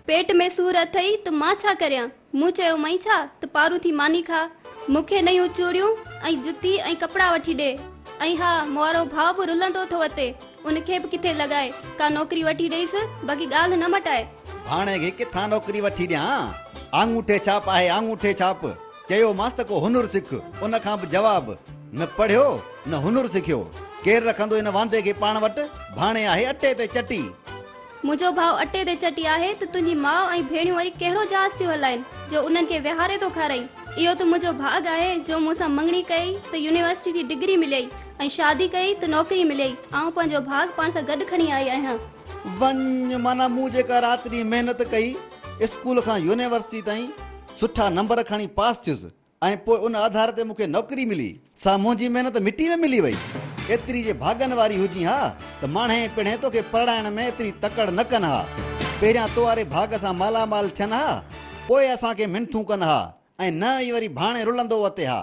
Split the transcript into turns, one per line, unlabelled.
پيٽ ۾ سور اٿئي ته مان ڇا ڪريان؟ مون چيومانء ڇا ته پارون ٿي ماني کاء. مون کي نيون چوڙيون ۽ جتي ۽ ڪپڙا وٺي ڏي. ۽ ها، مون وارو ڀاء به رلندو ٿو وتي، ان کي به ڪٿي لڳائي، ڪا نوڪري وٺي ڏئيس، باقي ڳالهه نه مٽاء.
ڀاڻي کي ڪٿان نوڪري وٺي ڏيان؟ آڱوٺي ڇاپ آهي آڱوٺي ڇاپ. چيومانس ته ڪو هنر سک، ان کان به جواب، نه پڙهيو نه هنر سکيو. ڪير رکندو ان واندي کي پاڻ وٽ؟ ڀاڻي آهي اٽي تي چٽي.
منهنجو ڀاء اٽي تي چٽي آهي ته تنهنجي ماء ۽ ڀيڻيون وري ڪهڙو جهاز ٿيون هلائين جو انهن کي ويهاري ٿو کارائين. اهو ته منهنجو ڀاڳ آهي جو مون سان مڱڻي ڪيئي ته يونيورسٽي جي ڊگري مليئي ۽ شادي ڪئي ته نوڪري مليئي. آئون پنهنجو ڀاڳ پاڻ سان گڏ کڻي آئي آهيان.
وڃ معنيٰ مون جيڪا رات ڏينهن محنت ڪئي، اسڪول کان يونيورسٽي تائين سٺا نمبر کڻي پاس ٿيس ۽ پوء ان آڌار تي مون کي نوڪري ملي، سا منهنجي محنت مٽي ۾ ملي وئي. ايتري جي ڀاڳن واري هجين ها ته ماڻهين پڻهين توکي پرڻائڻ ۾ ايتري تڪڙ نه ڪن ها. پهريان تو واري ڀاڳ سان مالا مال ٿين ها، پوء اسان کي منٿون ڪن ها ۽ نه ئي وري ڀاڻي رلندو وتي ها.